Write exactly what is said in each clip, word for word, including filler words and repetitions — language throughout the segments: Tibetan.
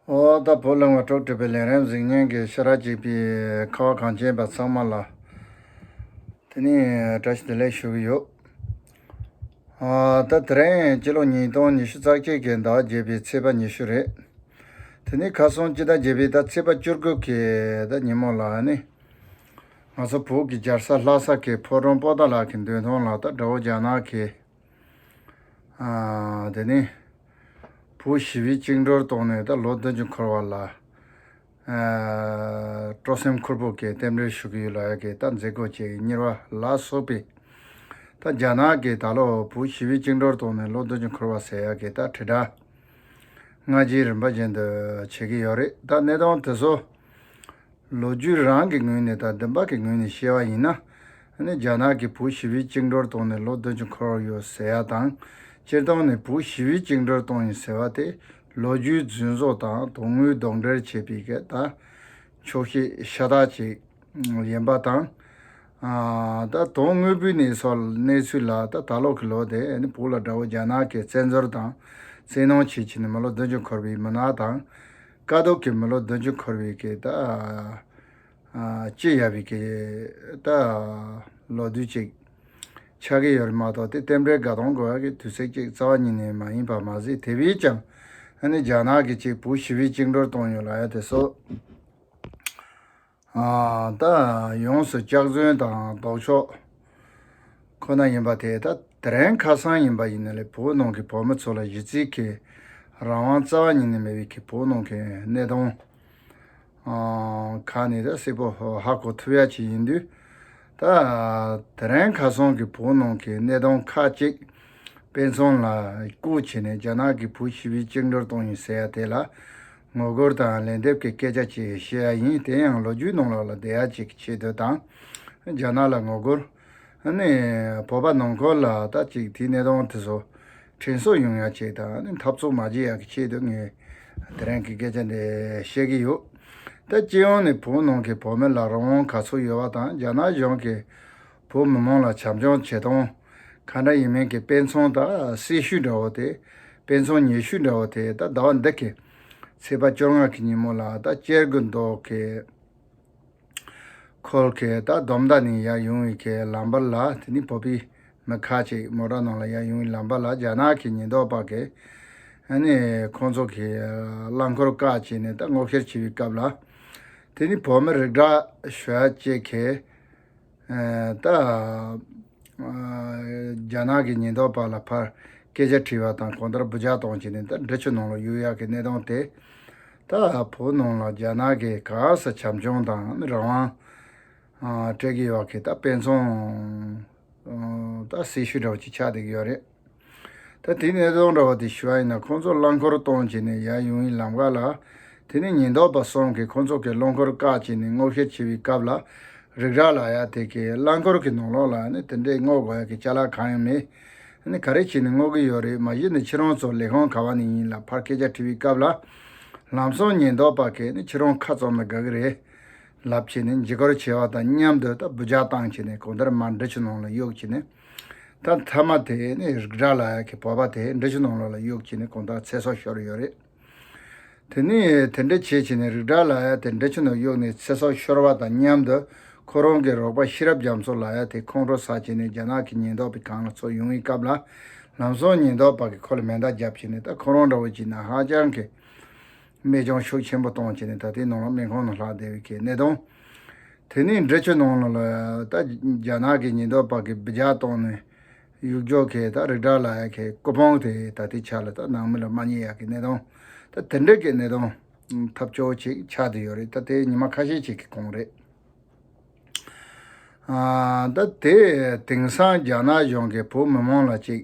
ཨོ་ད་བུ་གླེང་བ་དྲུག་སྒྲུབ་པའི་ལས་རིམ་གཟིགས་མཁན་གྱི་ཤེས་རབ་འཇུག་པའི་ཁ་བ་གངས་ཅན་པ་ཚང་མ་ལ། དེ་ནས་བཀྲ་ཤིས་བདེ་ལེགས་ཞུ་གི་ཡོད། ཨ་ད་དེ་རིང་སྤྱི་ལོ་ཉིས་སྟོང་ཉི་ཤུ་རྩ་གཅིག་གི་ཟླ་བརྒྱད་པའི་ཚེས་པ་ཉི་ཤུ་རེད། དེ་ནས་ཁ་སང་སྤྱི་ཟླ་བརྒྱད་པའི་ད་ཚེས་པ་བཅུ་དགུ་གི་ད་ཉིན་མོ་ལ་ནི། ང་ཚོ་བོད་ཀྱི་རྒྱལ་ས་ལྷ་ས་གི་ཕོ་བྲང་པོ་ཏཱ་ལ་གི་མདུན་ཐང་ལ་ད་དགྲ་བོ་རྒྱ་ནག་གི། ཨ་དེ་ནི་བོད་ཞི་བའི་བཅིངས་འགྲོལ་བཏང་ནས་ད་ལོ་བདུན་ཅུ་འཁོར་བ་ལ། ཨ་སྤྲོ་སེམས་འཁོལ་པོ་གི་རྟེན་འབྲེལ་ཞུ་གི་ཡོད་ལབ་ཡ་གི་ད་མཛད་སྒོ་ཅིག་གཉེར་བ་ལ་སོགས་པའི། ད་རྒྱ་ནག་གིས་ད་ལོ་བོད་ཞི་བའི་བཅིངས་འགྲོལ་བཏང་ནས་ལོ་བདུན་ཅུ་འཁོར་བ་ཟེར་ཡ་གི་ད་དྲིལ་བསྒྲགས་སྔ་རྗེས་རིམ་པ་བཞིན་དུ་བྱེད་ཀྱི་ཡོད་རེད། ད་གནས་སྟངས་དེ་ཚོ། ལོ་རྒྱུས་རང་གི་ངོས་ནས་དང་བདེན་པ་གི་ངོས་ནས་བཤད་པ་ཡིན་ན། ཨ་ནི་རྒྱ་ནག་གིས་བོད་ཞི་བའི་བཅིངས་འགྲོལ་བཏང་ནས་ལོ་བདུན་ཅུ་འཁོར་ཡོད་ཟེར་ཡ་དང་། སྤྱིར་བཏང་ནས་བོད་ཞི་བའི་བཅིངས་འགྲོལ་བཏང་ཡིན་ཟེར་བ་དེ་ལོ་རྒྱུས་རྫུན་བཟོ་དང་དོན་དངོས་གདོན་འདྲེར་བྱེད་པའི་གི་ད་འཁྱོག་བཤད་ཤ་སྟག་ཅིག་ཡིན་པ་དང་། ཨ་ད་དོན་དངོས་པོའི་གནས་ཚུལ་གནས་ཚུལ་ལ་ད་ད་ལོ་གི་ལོ་དེ་ཨ་ནི་བོད་ལ་དགྲ་བོ་རྒྱ་ནག་གིས་བཙན་འཛུལ་དང་བཙན་གནོན་བྱེད་ཀྱི་ནི་མི་ལོ་བདུན་ཅུ་འཁོར་བའི་མི་སྣ་དང་། དཀའ་སྡུག་གི་མི་ལོ་བདུན་ཅུ་འཁོར་བའི་གི་ད། ཨ་སྐྱེ་ཡ་བའི་གི་ད་ལོ་དུས་ཅིག་ཆགས་ཀྱི་ཡོད་རེད་མ་གཏོགས་དེ་རྟེན་འབྲེལ་དགའ་སྟོན་དགོས་ཡ་གི་དུས་ཚིགས་ཅིག་རྩ་བ་ཉིད་ནས་མ་ཡིན་པ་མ་ཟད། དེ་བས་ཀྱང་ཨ་ནི་རྒྱ་ནག་གི་ཅིག་བོད་ཞི་བའི་བཅིངས་འགྲོལ་བཏང་ཡོད་ལབ་ཡ་དེ་ཚོ། ཨ་ད་ཡོངས་སུ་སྐྱག་རྫུན་དང་ལྡོག་ཕྱོགས་ཁོ་ན་ཡིན་པ་དེ་ད་དེ་རིང་ཁ་སང་ཡིན་པ་ཡིན་ན་ལས་བོད་ནང་གི་བོད་མི་ཚོ་ལ་གཞི་རྩའི་གི་རང་དབང་རྩ་བ་ཉིད་ནས་མེད་པའི་གི་བོད་ནང་གི་གནས་སྟངས་ཨ་ཁ་ནས་ད་གསལ་པོ་ཧ་གོ་ཐུབ་ཡ་ཅིག་ཡིན་དུས། ད་དེ་རིང་ཁ་སང་གི་བོད་ནང་གི་གནས་སྟངས་ཁག་ཅིག་དཔེ་མཚོན་ལ་བཀོད་བྱས་ནས་རྒྱ་ནག་གིས་བོད་ཞི་བའི་བཅིངས་འགྲོལ་བཏང་ཡིན་ཟེར་ཡ་དེ་ལ་ངོ་རྒོལ་དང་ལན་འདེབས་ཀྱི་སྐད་ཆ་ཅིག་བཤད་ཡ་ཡིན། དེ་ཡང་ལོ་རྒྱུས་ནང་ལོགས་ལ་བསྡད་ཡ་ཅིག་གི་ཆེད་དུ་དང་། རྒྱ་ནག་ལ་ངོ་རྒོལ། ཨ་ནི་བོད་པ་ནང་ཁུལ་ལ་ད་ཅིག་དེའི་གནས་སྟངས་དེ་ཚོ་དྲན་གསོ་ཡོང་ཡ་ཅིག་དང་ཨ་ནི་འཐབ་རྩོད་མ་བྱེད་ཡ་གི་ཆེད་དུ་ངས་དེ་རིང་གི་སྐད་ཆ་འདི་བཤད་ཀྱི་ཡོད། ད་སྤྱི་ཡོངས་ནས་བོད་ནང་གི་བོད་མི་ལ་རང་དབང་ག་ཚོད་ཡོད་པ་དང་རྒྱ་ནག་གཞུང་གིས་བོད་མི་མང་ལ་བྱམས་སྐྱོང་བྱེད་སྟངས་ག་འདྲ་ཡིན་མིན་གྱི་དཔེ་མཚོན་དང་གསལ་ཤོས་འདྲ་བོ་དེ། དཔེ་མཚོན་ཉེ་ཤོས་འདྲ་བོ་དེ་ད་ཟླ་བ་འདི་གི་ཚེས་པ་བཅོ་ལྔ་གི་ཉིན་མོ་ལ་ད་ཅེར་དགུ་མདོ་གི་ཁོལ་གི་ད་དོམ་མདའ་ནས་ཡར་ཡོང་བའི་གི་ལམ་བར་ལ། དེ་ནི་བོད་པའི་མི་ཁག་ཅིག་མོ་ཊ་ནང་ལ་ཡར་ཡོང་བའི་ལམ་བར་ལ་རྒྱ་ནག་གི་ཉེན་རྟོག་པ་གིས་ཨ་ནི་ཁོང་ཚོ་གི་རླངས་འཁོར་བཀག་བྱས་ནས་ད་སྔོག་བཤེར་བྱེད་པའི་སྐབས་ལ། དེ་ནི་བོད་མི་རིགས་འདྲ་ཞུ་ཡ་ཅིག་གིས་ཨ་ད་ཨ་རྒྱ་ནག་གི་ཉེན་རྟོག་པ་ལ་ཕར་སྐད་ཆ་དྲིས་པ་དང་གང་ལྟར་འབུད་འཇགས་གཏོང་བྱས་ནས་ད་འབྲི་ཆུ་ནང་ལ་གཡུག་ཡག་གི་གནས་སྟངས་དེ། ད་བོད་ནང་ལ་རྒྱ་ནག་གིས་ག་ས་བྱམས་སྐྱོང་དང་རང་དབང་ཨ་སྤྲད་ཀྱི་ཡོད་གི་ད་དཔེ་མཚོན་ཨ་ད་གསལ་ཤོས་འདྲ་བོ་ཅིག་ཆགས་བསྡད་ཀྱི་ཡོད་རེད། ད་དེ་གནས་སྟངས་འདྲ་བོ་དེ་ཞུ་བ་ཡིན་ན་ཁོང་ཚོ་རླངས་འཁོར་གཏོང་བྱས་ནས་ཡར་ཡོང་བའི་ལམ་ཁ་ལ། དེ་ནས་ཉེན་རྟོག་པ་གསུམ་གིས་ཁོང་ཚོ་གི་རླངས་འཁོར་བཀག་བྱས་ནས་སྔོག་བཤེར་བྱེད་པའི་སྐབས་ལ། རིགས་ར་ལ་ཡ་དེ་གི་རླངས་འཁོར་གི་ནང་ལོགས་ལ་ནི་དེ་འདྲའི་སྔོག་དགོས་ཡ་གི་ཅ་ལག་གང་ཡང་མེད། ནི་ག་རེ་བྱས་ནས་སྔོག་གི་ཡོད་རེད། མ་གཞི་ནས་ཁྱེད་རང་ཚོ་ལས་ཁུངས་ག་བ་ནས་ཡིན་ལ་ཕར་སྐད་ཆ་དྲི་བའི་སྐབས་ལ། ལམ་སང་ཉེན་རྟོག་པ་གིས་ནི་ཁྱེད་རང་ཁ་བཙུམ་ན་དགའ་གི་རེད། ལབ་བྱས་ནས་འཇིགས་སྐུལ་བྱས་པ་དང་མཉམ་དུ་ད་འབུད་འཇགས་བཏང་བྱས་ནས་གང་ལྟར་མར་འབྲི་ཆུ་ནང་ལ་གཡུགས་བྱས་ནས། ད་མཐའ་མ་དེ་ནི་རིགས་འདྲ་ལ་ཡ་གི་བོད་པ་དེ་འབྲི་ཆུ་ནང་ལོགས་ལ་གཡུགས་བྱས་ནས་གང་ལྟར་ཚེ་སྲོག་ཤོར་ཡོད་རེད། དེ་ནས་དེ་འདྲ་བྱས་བྱས་ནས་རིགས་འདྲ་ལ་ཡ་དེ་འབྲི་ཆུ་ནང་གཡུགས་ནས་ཚེ་སྲོག་ཤོར་བ་དང་མཉམ་དུ་ཁོ་རང་གི་རོགས་པ་ཤེས་རབ་རྒྱ་མཚོ་ལ་ཡ་དེ་ཁོང་ཁྲོ་ཟ་བྱས་ནས་རྒྱ་ནག་གི་ཉེན་རྟོག་པའི་སྒང་ལ་ཚུར་ཡོང་བའི་སྐབས་ལ། ལམ་སང་ཉེན་རྟོག་པ་གིས་ཁོ་ལ་མེ་མདའ་བརྒྱབ་བྱས་ནས་ད་ཁོ་རང་འདྲ་བོ་བྱས་ན་ཧ་ཅང་གི་རྨས་སྐྱོན་ཤུགས་ཆེན་པོ་བཏང་བྱས་ནས་ད་ལྟའི་ནང་ལ་སྨན་ཁང་ནང་ལྷག་བསྡད་པའི་གི་གནས་སྟངས། དེ་ནས་འབྲི་ཆུ་ནང་ལ་ལ་ད་རྒྱ་ནག་གི་ཉེན་རྟོག་པ་གིས་འབུད་འཇགས་བཏང་ནས་གཡུག་རྒྱུ་གི་ད་རིགས་འདྲ་ལ་ཡ་གི་སྐུ་ཕུང་དེ་ད་ལྟའི་ཆ་ལ་ད་ནང་མི་ལ་མ་རྙེད་ཡ་གི་གནས་སྟངས། ད་དེ་འདྲ་གི་གནས་སྟངས་ཐབས་སྐྱོ་བོ་ཅིག་ཆགས་བསྡད་ཡོད་རེད། ད་དེ་ཉི་མ་ཁ་ཤས་ཅིག་གི་གོང་རེད། ཨ་ད་དེ་དེང་སང་རྒྱ་ནག་གཞུང་གིས་བོད་མི་མང་ལ་ཅིག་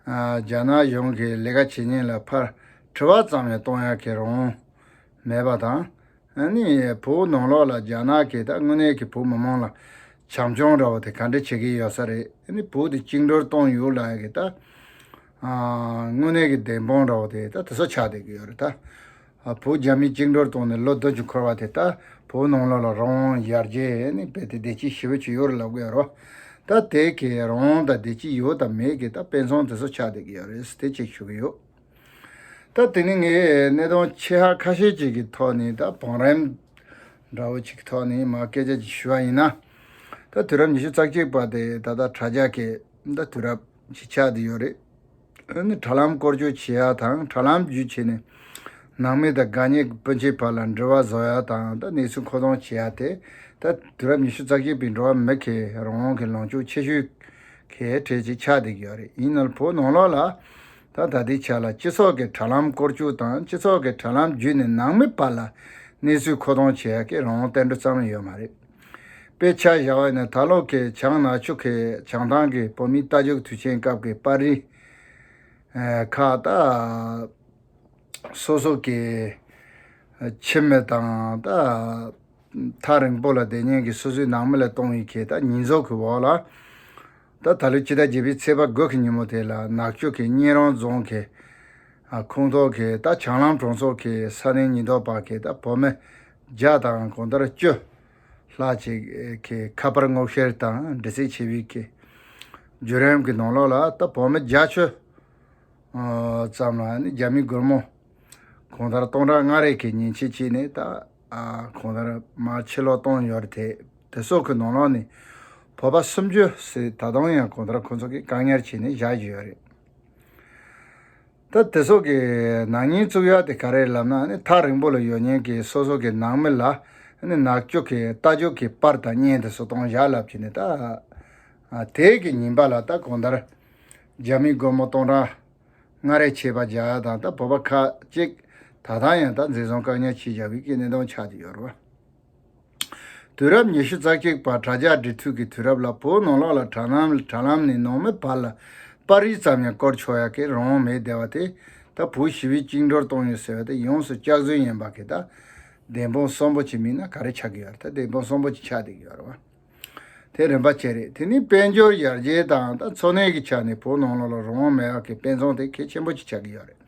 ཨ་རྒྱ་ནག་གཞུང་གི་ལས་ཀ་བྱེད་མཁན་ལ་ཕར་དྲི་བ་ཙམ་ཡང་གཏོང་ཡག་གི་རང་དབང་མེད་པ་དང་། ཨ་ནི་བོད་ནང་ལོགས་ལ་རྒྱ་ནག་གིས་ད་དངོས་གནས་ཀྱི་བོད་མི་མང་ལ་བྱམས་སྐྱོང་འདྲ་བོ་དེ་ག་འདྲ་བྱེད་ཀྱི་ཡོད་ས་རེད། ཨ་ནི་བོད་དེ་བཅིངས་འགྲོལ་གཏོང་ཡོད་ལབ་ཡག་གི་ད་ཨ་དངོས་གནས་ཀྱི་བདེན་དཔང་འདྲ་བོ་དེ་ད་དེ་ཚོ་ཆགས་བསྡད་ཀྱི་ཡོད་རེད་ད། ཨ་བོད་རྒྱ་མིས་བཅིངས་འགྲོལ་བཏང་ནས་ལོ་བདུན་ཅུ་འཁོར་བ་དེ་ད་བོད་ནང་ལོགས་ལ་རང་དབང་ཡར་རྒྱས་ནི་རྦད་དེ་བདེ་སྐྱིད་ཞེ་པོ་ཅིག་ཡོད་རེད་ལབ་ཀྱི་ཡོད་རེད། ད་དེ་གི་རང་དབང་དང་བདེ་སྐྱིད་ཡོད་དང་མེད་ཀྱི་ད་དཔེ་མཚོན་དེ་ཚོ་ཆགས་བསྡད་ཀྱི་ཡོད་རེད། དེ་གཅིག་ཞུ་གི་ཡོད། ད་དེ་ནི་ངས་གནད་དོན་ཆེ་ཧ་ཁ་ཤས་ཅིག་གི་ཐོག་ནས་ད་བང་རིམ་འདྲ་བོ་ཅིག་གི་ཐོག་ནས་མར་སྐད་ཆ་ཅིག་ཞུ་བ་ཡིན་ན། ད་དུས་རབས་ཉི་ཤུ་རྩ་གཅིག་པ་དེ་ད་ལྟ་དྲ་རྒྱ་གི་ད་དུས་རབས་ཅིག་ཆགས་བསྡད་ཡོད་རེད། ཨ་ནི་དྲ་ལམ་བཀོལ་སྤྱོད་བྱེད་ཡ་དང་དྲ་ལམ་བརྒྱུད་བྱས་ནས་ནང་མི་དང་དགའ་ཉེ་སྤུན་མཆེད་བར་ལ་འབྲེལ་བ་བཟོ་ཡ་དང་ད་གནས་ཚུལ་མཁོ་གཏོང་བྱེད་ཡ་དེ་ད་དུས་རབས་ཉི་ཤུ་རྩ་གཅིག་པའི་འགྲོ་བ་མི་གི་རང་དབང་གི་ལངས་ཕྱོགས་ཆེ་ཤོས་གལ་ཆེ་ཆགས་བསྡད་ཀྱི་ཡོད་རེད། ཡིན་ནའང་བོད་ནང་ལོགས་ལ་ད་ད་ལྟའི་ཆ་ལ་སྤྱི་ཚོགས་ཀྱི་དྲ་ལམ་བཀོལ་སྤྱོད་དང་སྤྱི་ཚོགས་ཀྱི་དྲ་ལམ་བརྒྱུད་ནས་ནང་མི་བར་ལ་གནས་ཚུལ་མཁོ་གཏོང་བྱེད་ཡ་གི་རང་དབང་བསྟན་འགྲོ་ཙམ་ཡོད་མ་རེད། དཔེ་ཆ་བཞག་པ་ཡིན་ན་ད་ལོ་གི་བྱང་ནག་ཆུ་གི་བྱང་ཐང་གི་བོད་མིའི་རྟ་རྒྱུག་དུས་ཆེན་སྐབས་ཀྱི་པར་རིས་ཁག་ད་སོ་སོ་གི་ཁྱིམ་མི་དང་ད་ཐག་རིང་པོ་ལ་བསྡད་མཁན་གྱི་སོ་སོའི་ནང་མི་ལ་གཏོང་བའི་གི་ད་ཉེས་འཛུགས་ཀྱི་འོག་ལ། ད་ད་ལོའི་སྤྱི་ཟླ་བརྒྱད་པའི་ཚེས་པ་དགུ་གི་ཉིན་མོ་དེ་ལ་ནག་ཆུ་གི་གཉན་རོང་རྫོང་གི་ཁོངས་གཏོགས་ཀྱི་ད་བྱང་ལམ་གྲོང་ཚོ་གི་ས་གནས་ཉེན་རྟོག་པ་གིས་ད་བོད་མི་བརྒྱ་དང་གང་ལྟར་བཅུ་ལྷག་ཅིག་གི་ཁ་པར་སྔོག་བཤེར་དང་འདྲི་རྩད་བྱས་པའི་གི་བརྒྱུད་རིམ་གྱི་ནང་ལོགས་ལ་ད་བོད་མི་བརྒྱད་ཅུ་ཙམ་ལ་ནི་རྒྱ་མིའི་སྒོར་མོ་གང་ལྟར་སྟོང་ཕྲག་ལྔ་རེ་གི་མཉེན་ཆས་བྱས་ནས་ད་གང་ལྟར་མར་ཕྱིར་ལོག་བཏང་ཡོད་རེད། དེ་དེ་སོགས་ཀྱི་ནང་ལོགས་ནས་བོད་པ་སུམ་ཅུ་ཟེར་ད་དུང་ཡང་གང་ལྟར་ཁོ་ཚོ་གིས་བཀག་ཉར་བྱས་ནས་བཞག་བཞིན་ཡོད་རེད། ད་དེ་སོགས་ཀྱི་ནག་ཉེས་བཙུགས་ཡ་དེ་ག་རེ་ལབ་ན་ནི་ཐག་རིང་པོ་ལ་ཡོད་མཁན་གྱི་སོ་སོ་གི་ནང་མི་ལ་ནི་ནག་ཆུ་གི་རྟ་རྒྱུག་གི་པར་དང་བརྙན་དེ་ཚོ་གཏོང་བཞག་ལབ་བྱས་ནས་ད་དེ་གི་ཉིན་པ་ལ་ད་གང་ལྟར་རྒྱ་མིའི་སྒོར་མོ་སྟོང་ཕྲག་ལྔ་རེ་ཆད་པ་བཞག་ཡ་དང་ད་བོད་པ་ཁག་ཅིག་ད་ལྟ་ཡང་ད་འཛིན་བཟུང་བཀག་ཉར་བྱས་བཞག་པའི་གི་གནད་དོན་ཆགས་བསྡད་ཡོད་རེད་བ། དུས་རབས་ཉི་ཤུ་རྩ་གཅིག་པ་དྲ་རྒྱ་འབྲེལ་མཐུད་ཀྱི་དུས་རབས་ལ་བོད་ནང་ལོགས་ལ་དྲ་ལམ་དྲ་ལམ་ནས་ནང་མི་བར་ལ་པར་རིས་ཙམ་ཡང་བཀོལ་ཆོག་ཡ་གི་རང་དབང་མེད་བསྡད་པ་དེ་ད་བོད་ཞི་བའི་བཅིངས་འགྲོལ་གཏོང་ཡོད་ཟེར་བ་དེ་ཡོངས་སུ་སྐྱག་རྫུན་ཡིན་པ་གི་ད་བདེན་དཔང་གསོན་པོ་ཅིག་མིན་ན་ག་རེ་ཆགས་ཀྱི་ཡོད་རེད། ད་བདེན་དཔང་གསོན་པོ་ཅིག་ཆགས་བསྡད་ཀྱི་ཡོད་རེད་བ། དེ་རིམ་པ་བྱས་རེད། དེ་ནི་དཔལ་འབྱོར་ཡར་རྒྱས་དང་ད་འཚོ་གནས་ཀྱི་ཆ་ནས་བོད་ནང་ལོགས་ལ་རང་དབང་མེད་པ་གི་དཔེ་མཚོན་དེ་གལ་ཆེན་པོ་ཅིག་ཆགས་ཀྱི་ཡོད་རེད།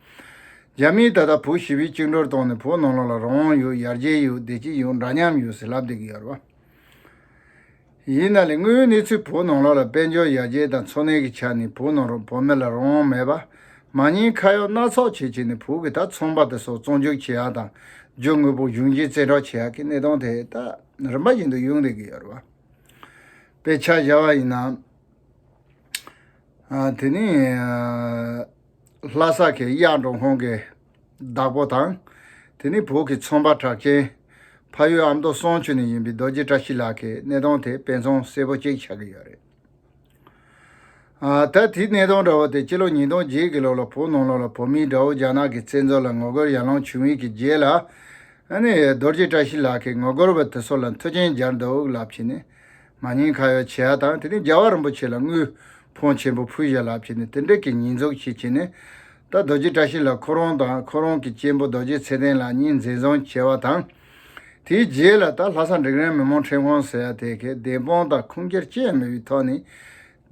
རྒྱ་མིས་ད་ལྟ་བོད་ཞི་བའི་བཅིངས་འགྲོལ་བཏང་ནས་བོད་ནང་ལོགས་ལ་རང་དབང་ཡོད། ཡར་རྒྱས་ཡོད། བདེ་སྐྱིད་ཡོད། འདྲ་མཉམ་ཡོད་ཟེར་ལབ་བསྡད་ཀྱི་ཡོད་རེད་བ། ཡིན་ན་ལས་དངོས་ཡོད་གནས་ཚུལ་བོད་ནང་ལོགས་ལ་དཔལ་འབྱོར་ཡར་རྒྱས་དང་འཚོ་གནས་ཀྱི་ཆ་ནས་བོད་ནང་ལོགས་བོད་མི་ལ་རང་དབང་མེད་པ། མ་ཉེས་ཁ་གཡོག་སྣ་ཚོགས་བྱས་བྱས་ནས་བོད་ཀྱི་ད་ཚོང་པ་དེ་ཚོ་བཙོན་འཇུག་བྱེད་ཡ་དང་རྒྱུ་དངོས་པོ་གཞུང་བཞེས་རྩིས་སྤྲོད་བྱེད་ཡ་གི་གནད་དོན་དེ་ད་རིམ་པ་བཞིན་དུ་ཡོང་བསྡད་ཀྱི་ཡོད་རེད་བ། དཔེ་ཆ་བཞག་པ་ཡིན་ན། ཨ། དེ་ནི། ཨ། ལྷ་ས་གི་གཡག་འགྲོ་ཁང་གི་བདག་པོ་དང་། དེ་ནི་བོད་ཀྱི་ཚོང་པ་གྲགས་ཅན་ཕ་ཡུལ་ཨ་མདོ་གསུང་ཆུ་ནས་ཡིན་པའི་རྡོ་རྗེ་བཀྲ་ཤིས་ལགས་ཀྱི་གནད་དོན་དེ་དཔེ་མཚོན་གསལ་པོ་གཅིག་ཆགས་ཀྱི་ཡོད་རེད། ཨ། ད་དེའི་གནད་དོན་འདྲ་བོ་དེ་སྤྱི་ལོ་ཉིས་སྟོང་བརྒྱད་ཀྱི་ལོ་ལ་བོད་ནང་ལོགས་ལ་བོད་མིའི་དགྲ་བོ་རྒྱ་ནག་གི་བཙན་འཛུལ་ལ་ངོ་རྒོལ་ཡར་ལངས་བྱུང་བའི་གི་རྗེས་ལ། ཨ་ནི་རྡོ་རྗེ་བཀྲ་ཤིས་ལགས་ཀྱིས་ངོ་རྒོལ་བ་དེ་ཚོ་ལ་མཐུན་རྐྱེན་སྦྱར་འདུག་ལབ་བྱས་ནས་མ་ཉེས་ཁ་གཡོག་བྱེད་ཡ་དང་། དེ་ནས་རྒྱལ་བ་རིན་པོ་ཆེ་ལ་དངུལ་ཕོན་ཆེན་པོ་ཕུལ་བཞག་ལབ་བྱས་ནས་དེ་འདྲ་གི་ཉེས་འཛུགས་བྱས་བྱས་ནས། ད་རྡོ་རྗེ་བཀྲ་ཤིས་ལགས་ཁོ་རང་དང་ཁོ་རང་གི་གཅེན་པོ་རྡོ་རྗེ་ཚེ་བརྟན་ལགས་གཉིས་འཛིན་བཟུང་བྱས་པ་དང་། དེའི་རྗེས་ལ་ད་ལྷ་ས་འབྲིང་རིམ་མི་མང་ཁྲིམས་ཁང་ཟེར་ཡ་དེ་གའི་བདེན་དཔང་དང་ཁུངས་སྐྱེལ་ཅི་ཡང་མེད་པའི་ཐོག་ནས་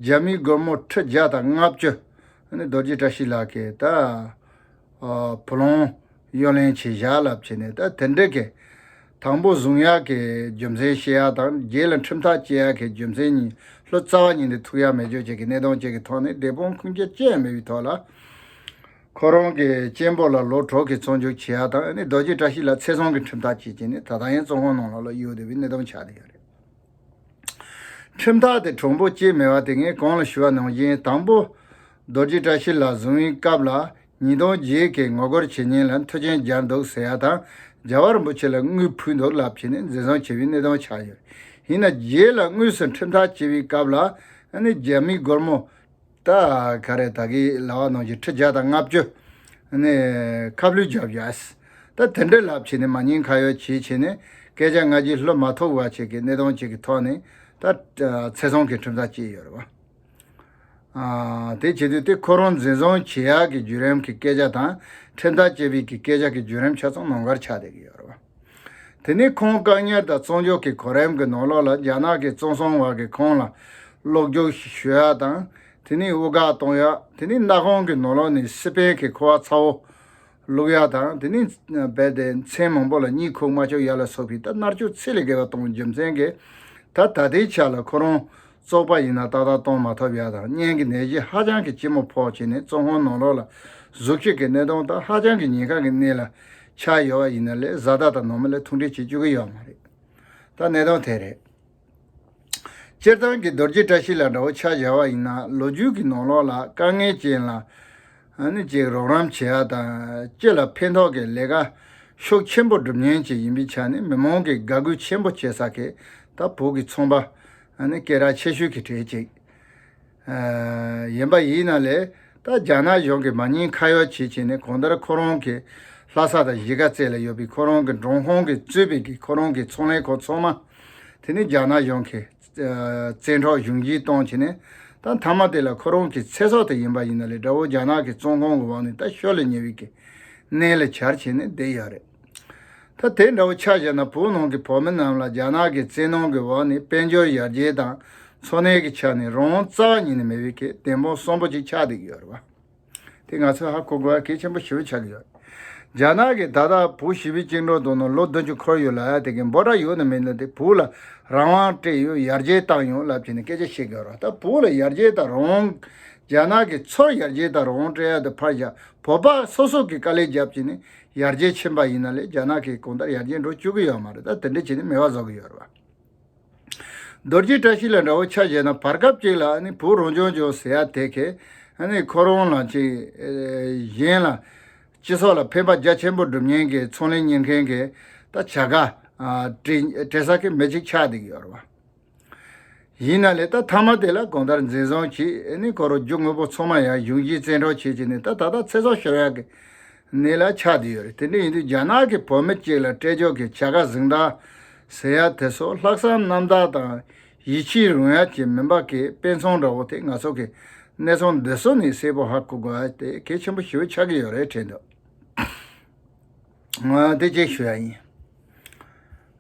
རྒྱ་མིའི་སྒོར་མོ་ཁྲི་བརྒྱ་དང་ལྔ་བཅུ་ནི་རྡོ་རྗེ་བཀྲ་ཤིས་ལགས་ཀྱིས་ད་ཨ་བུ་ལོན་གཡོ་ལེན་བྱས་བཞག་ལབ་བྱས་ནས། ད་དེ་འདྲ་གི་དང་པོ་བཟུང་ཡག་གི་རྒྱུ་མཚན་བཤད་ཡག་དང་། རྗེས་ལ་ཁྲིམས་ཐག་བཅད་ཡག་གི་རྒྱུ་མཚན་གཉིས་ལྷོད་རྩ་བ་ཉིད་ནས་ཐུག་ཡག་མེད་ཕྱོགས་བཅས་ཀྱི་གནད་དོན་བཅས་ཀྱི་ཐོག་ནས་བདེན་དཔང་ཁུངས་སྐྱེལ་ཅི་ཡང་མེད་པའི་ཐོག་ལ། ཁོ་རང་གི་གཅེན་པོ་ལ་ལོ་དྲུག་གི་བཙོན་འཇུག་བྱེད་ཡག་དང་། ཨ་ནི་རྡོ་རྗེ་བཀྲ་ཤིས་ལགས་ཚེ་བཟང་གི་ཁྲིམས་ཐག་བཅད་བྱས་ནས་ད་ལྟ་ཡང་བཙོན་ཁང་ནང་ལོགས་ལ་གཡུགས་བསྡད་པའི་གནད་དོན་ཆགས་བསྡད་ཡོད་རེད། ཁྲིམས་ཐག་དེ་དྲང་པོ་བཅད་མེད་པ་དེ་ངས་གོང་ལ་ཞུས་པ་ནང་བཞིན། དང་པོ་རྡོ་རྗེ་བཀྲ་ཤིས་ལགས་བཟུང་བའི་སྐབས་ལ་ཉིས་སྟོང་བརྒྱད་ཀྱི་ངོ་རྒོལ་བྱེད་མཁན་ལ་མཐུན་རྐྱེན་སྦྱར་འདུག་ཟེར་ཡ་དང་། རྒྱལ་བ་རིན་པོ་ཆེ་ལ་དངུལ་ཕུལ་འདུག་ལབ་བྱས་ནས་འཛིན་བཟུང་བྱས་པའི་གནད་དོན་ཆགས་ཡོད། ཡིན་ན་རྗེས་ལ་དངོས་སུ་ཁྲིམས་ཐག་བཅད་པའི་སྐབས་ལ་ཨ་ནི་རྒྱ་མིའི་སྒོར་མོ་ད་ག་རེ་ད་གིན་ལབ་པ་ནང་བཞིན་ཁྲི་བརྒྱ་དང་ལྔ་བཅུ་ནས་ཁ་བསླུས་བརྒྱབ་ཡོད། ད་དེ་འདྲ་ལབ་བྱས་ནས་མ་ཉེས་ཁ་གཡོག་བྱས་བྱས་ནས་སྐད་ཆ་ང་རྒྱལ་བློ་མ་ཐུག་པ་བྱས་ཀྱི་གནད་དོན་ཅིག་གི་ཐོག་ནས་ད་ཚེ་བཟང་གི་ཁྲིམས་ཐག་བཅད་ཡོད་རེད་བ། ཨ། དེ་བྱེད་དུས་དེ་ཁོ་རང་འཛིན་བཟུང་བྱེད་ཡག་གི་བརྒྱུད་རིམ་གྱི་སྐད་ཆ་དང་། ཁྲིམས་ཐག་བཅད་པའི་གི་སྐད་ཆ་གི་བརྒྱུད་རིམ་ཆ་ཚང་ནང་ཁར་ཆགས་བསྡད་ཀྱི་ཡོད་རེད་བ། དེ་ནས་ཁོང་བཀག་ཉར་དང་བཙོན་འཇུག་གི་གོ་རིམ་གྱི་ནང་ལོགས་ལ་རྒྱ་ནག་གི་བཙོན་སྲུང་བ་གིས་ཁོང་ལ་གློག་རྒྱུག་ཞུ་ཡ་དང་། དེ་ནས་དབུགས་འགག་གཏོང་ཡ། དེ་ནས་སྣ་ཁུང་གི་ནང་ལོགས་ནས་སི་པན་གྱི་ཁུ་བ་ཚ་བོ་བླུག་ཡ་དང་། དེ་ནས་རྦད་དེ་མཚན་མང་པོ་ལ་གཉིད་ཁུག་མ་བཅུག་ཡ་ལ་སོགས་པའི་ད་མནར་གཅོད་ཚད་ལས་བརྒལ་བ་གཏོང་བའི་རྒྱུ་མཚན་གྱིས། ད་ད་ལྟའི་ཆ་ལ་ཁོ་རང་བཙོག་པ་ཡིན་ན་ཏག་ཏག་གཏོང་མ་ཐུབ་ཡ་དང་། གཉན་གྱི་ནད་གཞི་ཧ་ཅང་གི་ལྕི་མོ་ཕོག་བྱས་ནས་བཙོན་ཁང་ནང་ལོགས་ལ་ གཟུགས་གཅིག་གི་གནས་སྟངས་དང་ཧ་ཅང་གི་ཉེན་ཁ་གི་གནས་ལ་ཆགས་ཡོད་པ་ཡིན་ན་ལས་བཟའ་ཟླ་དང་ནང་མི་ལ་མཐུན་སྒྲིལ་བྱེད་བཅུག་གི་ཡོད་མ་རེད། ད་གནས་སྟངས་དེ་རེད། སྤྱིར་བཏང་གི་རྡོ་རྗེ་བཀྲ་ཤིས་ལགས་འདྲ་བོ་ཆ་བཞག་པ་ཡིན་ན་ལོ་རྒྱུས་ཀྱི་ནང་ལོགས་ལ་དཀའ་ངལ་ཅན་ལ་ཨ་ནི་ཅིག་རོགས་རམ་བྱེད་ཡ་དང་སྤྱི་ལ་ཕན་ཐོགས་ཀྱི་ལས་ཀ་ཤུགས་ཆེན་པོ་སྒྲུབ་མཁན་ཅིག་ཡིན་པའི་ཆ་ནས་མི་མང་གི་དགའ་གུས་ཆེན་པོ་བྱེད་ས་གི་ད་བོད་ཀྱི་ཚོང་པ་ཨ་ནི་སྐད་གྲགས་ཆེ་ཤོས་ཀྱི་གྲས་ཅིག་ཨ་ཡིན་པ་ཡིན་ན་ལས་ད་རྒྱ་ནག་གཞུང་གི་མ་ཉེས་ཁ་གཡོག་བྱེད་བྱས་ནས་གང་ལྟར་ཁོ་རང་གི་ལྷ་ས་དང་གཞིས་ཀ་རྩེ་ལ་ཡོད་པའི་ཁོ་རང་གི་མགྲོན་ཁང་གི་གཙོས་པའི་གི་ཁོ་རང་གི་ཚོང་ལས་ཁང་ཚང་མ་དེ་ནི་རྒྱ་ནག་གཞུང་གི་ཨ་བཙན་འཕྲོག་གཞུང་བཞེས་བཏང་བྱས་ནས་ད་མཐའ་མ་དེ་ལ་ཁོ་རང་གི་ཚེ་སྲོག་དེ་ཡིན་པ་ཡིན་ན་ལས་དགྲ་བོ་རྒྱ་ནག་གི་བཙོན་ཁང་གི་འོག་ནས་ད་ཤོར་ལ་ཉེ་བའི་གི་གནས་ལ་གྱར་བྱས་ནས་བསྡད་ཡོད་རེད། ད་དེ་འདྲ་བོ་ཆ་བཞག་ན་བོད་ནང་གི་བོད་མི་རྣམས་ལ་རྒྱ་ནག་གི་བཙན་གནོན་གྱི་འོག་ནས་དཔལ་འབྱོར་ཡར་རྒྱས་དང་འཚོ་གནས་ཀྱི་ཆ་ནས་རང་དབང་རྩ་བ་ཉིད་ནས་མེད་པའི་གི་བདེན་དཔང་གསོན་པོ་ཅིག་ཆགས་བསྡད་ཀྱི་ཡོད་རེད་བ། དེ་ང་ཚོས་ཧ་གོ་དགོས་པ་གལ་ཆེན་པོ་ཞེ་པོ་ཆགས་ཀྱི་ཡོད། རྒྱ་ནག་གིས་ད་ལྟ་བོད་ཞི་བའི་བཅིངས་འགྲོལ་གཏོང་ནས་ལོ་བདུན་ཅུ་འཁོར་ཡོད་ལབ་ཡ་དེ་གི་འབོད་སྒྲ་ཡོད་ན་མེད་ན་དེ་བོད་ལ་རང་དབང་སྤྲད་ཡོད་ཡར་རྒྱས་བཏང་ཡོད་ལབ་བྱས་ནས་སྐད་ཆ་བཤད་ཀྱི་ཡོད་རེད། ད་བོད་ལ་ཡར་རྒྱས་དང་རང་དབང་རྒྱ་ནག་གིས་ཚུར་ཡར་རྒྱས་དང་རང་དབང་སྤྲད་ཡ་དེ་ཕར་བཞག་བོད་པ་སོ་སོ་གིས་དཀའ་ལས་བརྒྱབ་བྱས་ནས་ཡར་རྒྱས་ཕྱིན་པ་ཡིན་ན་ལས་རྒྱ་ནག་གིས་གང་ལྟར་ཡར་རྒྱས་འགྲོ་བཅུག་གི་ཡོད་མ་རེད། ད་དེ་འདྲ་བྱས་ནས་མེད་པ་བཟོ་གི་ཡོད་རེད་བ། རྡོ་རྗེ་བཀྲ་ཤིས་ལ་འདྲ་བོ་ཆ་བཞག་ན་བར་སྐབས་ཅིག་ལ་ཨ་ནི་བོད་རང་སྐྱོང་ལྗོངས་ཟེར་ཡ་དེ་གས་ཨ་ནི་ཁོ་རང་ལ་ཅིག་གཞན་ལ་སྤྱི་ཚོགས་ལ་ཕན་པ་རྒྱ་ཆེན་པོ་སྒྲུབ་མཁན་གྱི་ཚོང་ལས་གཉེར་མཁན་གྱི་ད་བྱ་དགའ་སྤྲད་སྤྲད་ས་གི་མི་གཅིག་ཆགས་བསྡད་ཀྱི་ཡོད་རེད་བ། ཡིན་ན་ལས་ད་མཐའ་མ་དེ་ལ་གང་ལྟར་འཛིན་བཟུང་བྱས་ཨ་ནི་ཁོ་རང་རྒྱུ་དངོས་པོ་ཚང་མ་ཡང་གཞུང་བཞེས་བཙན་འཕྲོག་བྱས་བྱས་ནས་ད་ད་ལྟ་ཚེ་སྲོག་ཤོར་ཡག་གི་གནས་ལ་ཆགས་བསྡད་ཡོད་རེད། དེ་འདྲ་ཡིན་དུས་རྒྱ་ནག་གི་བོད་མི་གཅིག་ལ་སྤྲད་རྒྱུ་གི་བྱ་དགའ་གཟེངས་རྟགས་ཟེར་ཡ་དེ་ཚོ་ལྷག་བསམ་རྣམ་དག་དང་ཡིད་ཆེས་རུང་ཡ་གི་མིན་པ་གི་དཔེ་མཚོན་འདྲ་བོ་དེ་ང་ཚོ་གི་གནས་ཚང་འདི་ཚོ་ནས་གསལ་པོ་ཧ་གོ་དགོས་ཡ་དེ་གལ་ཆེན་པོ་ཞེ་པོ་ཆགས་ཀྱི་ཡོད་རེད་དྲན་འདུག་ང་དེ་གཅིག་ཞུ་ཡ་ཡིན།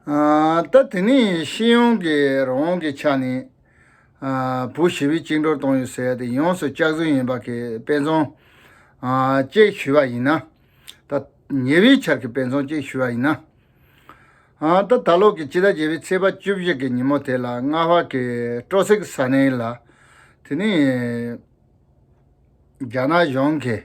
ཨ་ད་དེ་ནས་སྤྱི་ཡོངས་ཀྱི་རང་དབང་གི་ཆ་ནས་ཨ་བོད་ཞི་བའི་བཅིངས་འགྲོལ་གཏོང་ཡུལ་ཟེར་ཡ་དེ་ཡོངས་སུ་བསྐྱར་ཟིན་ཡིན་པ་གི་དཔེ་མཚོན་ཨ་གཅིག་ཞུས་པ་ཡིན་ན། ད་ཉེ་བའི་ཆར་གྱི་དཔེ་མཚོན་གཅིག་ཞུས་པ་ཡིན་ན། ཨ་ད་ད་ལོ་གི་ཕྱི་ཟླ་བརྒྱད་པའི་ཚེས་པ་བཅུ་བཞི་གི་ཉིན་མོ་དེ་ལ་རྔ་བ་གི་སྤྲོ་སེག་ས་གནས་ལ་དེ་ནས་རྒྱ་ནག་གཞུང་གིས་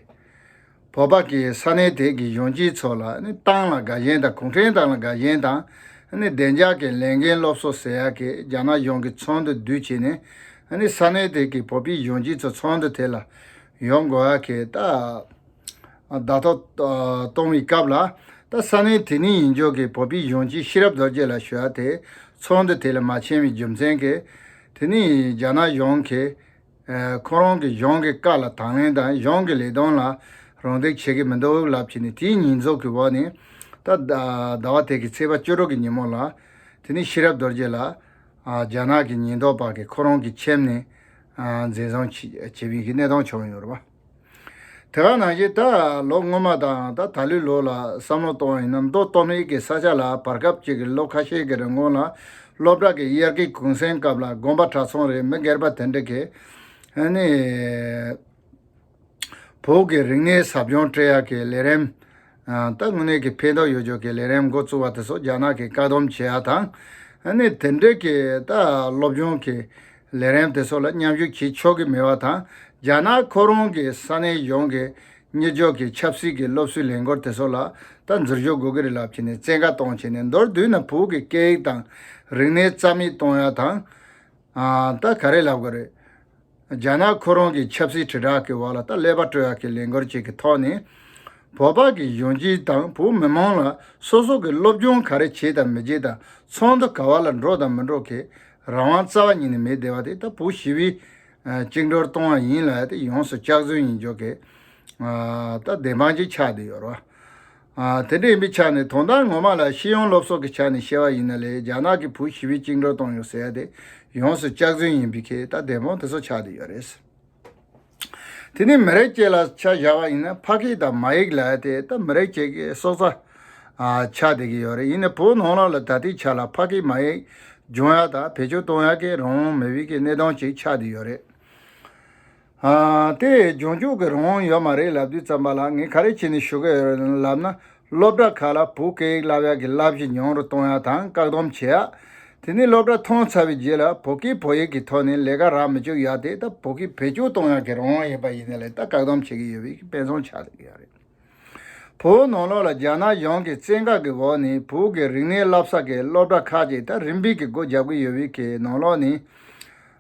བོད་པ་གི་ས་གནས་དེ་གི་གཞོན་སྐྱེས་ཚོ་ལ་ནི་ཏང་ལ་དགའ་ཞེན་དང་གུང་ཁྲན་ཏང་ལ་དགའ་ཞེན་དང་ནི་བདེ་འཇགས་ཀྱི་ལས་འགན་སློབ་གསོ་ཟེར་ཡག་གི་རྒྱ་ནག་གཞུང་གི་ཚོགས་འདུ་བསྡུས་བྱས་ནས་ནི་ས་གནས་དེ་གི་བོད་པའི་གཞོན་སྐྱེས་ཚོ་ཚོགས་འདུ་དེ་ལ་ཡོང་དགོས་ཡག་གི་ད་བརྡ་ཐོ་གཏོང་བའི་སྐབས་ལ་ད་ས་གནས་དེ་ནས་ཡིན་ཆོག་གི་བོད་པའི་གཞོན་སྐྱེས་ཤེས་རབ་རྡོ་རྗེ་ལགས་ཞུ་ཡག་དེ་ཚོགས་འདུ་དེ་ལ་མ་ཕྱིན་པའི་རྒྱུ་མཚན་གྱིས་དེ་ནས་རྒྱ་ནག་གཞུང་གིས། ཁོ་རང་གི་གཞུང་གི་བཀའ་ལ་དང་ལེན་དང་གཞུང་གི་ལས་དོན་ལ་རམ་འདེགས་བྱེད་ཀྱི་མི་འདུག་ལབ་བྱས་ནས་དེའི་ཉེས་འཛུགས་ཀྱི་འོག་ནས་ད་ཟླ་བ་དེ་གི་ཚེས་པ་བཅུ་དྲུག་གི་ཉིན་མོ་ལ་དེ་ནས་ཤེས་རབ་རྡོ་རྗེ་ལགས་རྒྱ་ནག་གི་ཉེན་རྟོག་པ་གིས་ཁོ་རང་གི་ཁྱིམ་ནས་འཛིན་བཟུང་བྱས་པའི་གནས་སྟངས་བྱུང་ཡོད་རེད་པ། དེ་ག་ནང་བཞིན་ད་ལོ་སྔོན་མ་དང་ད་ད་ལོའི་ལོ་ལ་བསམ་བློ་གཏོང་བ་ཡིན་ན་མདོ་སྟོད་སྨད་ཀྱི་ས་ཆ་ལ་བར་སྐབས་ཅིག་གི་ལོ་ཁ་ཤས་ཀྱི་རིང་གོང་ལ་སློབ་གྲྭ་གི་དབྱར་ཁའི་གུང་སེང་སྐབས་ལ་དགོན་པ་གྲྭ་ཚང་རེད་མི་སྒེར་པ་དེ་འདྲ་གི་ཨ་ནི་བོད་ཀྱི་རིག་གནས་ཟབ་སྦྱོང་སྤྲད་ཡག་གི་ལས་རིམ་ད་དངོས་གནས་ཀྱི་ཕན་ཐོགས་ཡོད་ཆོག་གི་ལས་རིམ་འགོ་བཙུགས་པ་དེ་ཚོ་རྒྱ་ནག་གིས་བཀག་སྡོམ་བྱེད་ཡག་དང་ཨ་ནི་དེ་འདྲ་གི་ད་སློབ་སྦྱོང་གི་ལས་རིམ་དེ་ཚོ་ལ་མཉམ་ཞུགས་བྱེད་ཆོག་གི་མེད་པ་དང་རྒྱ་ནག་ཁོ་རང་གི་ས་གནས་གཞུང་གི་གཉེར་སྐྱོང་གི་ཆབ་སྲིད་ཀྱི་སློབ་གསོའི་ལས་འགུལ་དེ་ཚོ་ལ་ད་འཛུལ་ཞུགས་དགོས་ཀྱི་རེད་ལབ་བྱས་ནས་བཙན་བཀའ་བཏང་བྱས་ནས་མདོར་བསྡུས་ན་བོད་ཀྱི་སྐད་ཡིག་དང་རིག་གནས་རྩ་མེད་གཏོང་ཡ་དང་ཨ་ད་ག་རེ་ལབ་དགོས་རེད། རྒྱ་ནག་ཁོ་རང་གི་ཆབ་སྲིད་དྲིལ་བསྒྲགས་ཀྱི་འོག་ལ་ད་ཀླད་པ་སྤྲོད་ཡ་གི་ལས་འགུལ་ཅིག་གི་ཐོག་ནས་བོད་པ་གི་གཞོན་སྐྱེས་དང་བོད་མི་མང་ལ་སོ་སོ་གི་སློབ་སྦྱོང་ག་རེ་བྱེད་དང་མི་བྱེད་དང་ཚོགས་འདུ་ག་བ་ལ་འགྲོ་དང་མི་འགྲོ་གི་རང་དབང་རྩ་བ་ཉིད་ནས་མེད་བསྡད་པ་དེ་ད་བོད་ཞི་བའི་བཅིངས་འགྲོལ་གཏོང་བ་ཡིན་ལབ་ཡ་དེ་ཡོངས་སུ་བསྐྱར་ཟིན་ཡིན་ཆོག་གི་ད་བདེན་དཔང་ཅིག་ཆགས་བསྡད་ཡོད་རེད་བ། དེ་འདྲ་ཡིན་པའི་ཆ་ནས་དོན་དག་ངོ་མ་ལ་སྤྱི་ཡོངས་སློབ་གསོ་གི་ཆ་ནས་བཤད་པ་ཡིན་ན་ལས་རྒྱ་ནག་གིས་བོད་ཞི་བའི་བཅིངས་འགྲོལ་གཏོང་ཡོད་ཟེར་ཡ་དེ་ཡོངས་སུ་བསྐྱར་ཟིན་ཡིན་པའི་གི་ད་བདེན་དཔང་དེ་ཚོ་ཆགས་བསྡད་ཡོད་རེད། དེ་ནས་མི་རིགས་བཅས་ལ་ཆ་བཞག་པ་ཡིན་ན་ཕ་སྐད་དང་མ་ཡིག་ལབ་ཡ་དེ་ད་མི་རིགས་བཅས་ཀྱི་སྲོག་རྩ་ཆགས་བསྡད་ཀྱི་ཡོད་རེད། ཡིན་ནའི་བོད་ནང་ལོགས་ལ་ད་ལྟའི་ཆ་ལ་ཕ་སྐད་མ་ཡིག་སྦྱོང་ཡ་དང་བེད་སྤྱོད་གཏོང་ཡ་གི་རང་དབང་མེད་པའི་གི་གནས་སྟངས་ཅིག་ཆགས་བསྡད་ཡོད་རེད། ཨ་དེ་སྦྱོང་སྤྱོད་ཀྱི་རང་དབང་ཡོད་མ་རེད་ལབ་དུས་ཙམ་པ་ལ་ངས་ག་རེ་བྱས་ནས་ཞུ་གི་ཡོད་ལབ་ན་སློབ་གྲྭ་ཁག་ལ་བོད་སྐད་ཡིག་བསླབ་ཡག་གི་བསླབ་གཞི་ཉུང་རུ་གཏོང་ཡ་དང་བཀག་སྡོམ་བྱེད་ཡ། དེ་ནས་སློབ་གྲྭ་མཐོང་ཚར་བའི་རྗེས་ལ་བོད་སྐད་བོད་ཡིག་གི་ཐོག་ནས་ལས་ཀ་རག་མི་བཅུག་ཡ་དེ་ད་བོད་སྐད་བེད་སྤྱོད་གཏོང་ཡག་གི་རང་དབང་ཡོད་པ་ཡིན་ན་ལས་ད་བཀག་སྡོམ་བྱེད་ཀྱི་ཡོད་པའི་དཔེ་མཚོན་ཆགས་ཡོད་རེད། བོད་ནང་ལོགས་ལ་རྒྱ་ནག་གཞུང་གི་བཙན་བཀའ་གི་འོག་ནས་བོད་ཀྱི་རིག་གནས་བསླབ་ས་གི་སློབ་གྲྭ་ཁག་ཅིག་ད་རིམ་པས་ཀྱི་སྒོ་རྒྱག་གི་ཡོད་པའི་གི་ནང་ལོགས་ནས།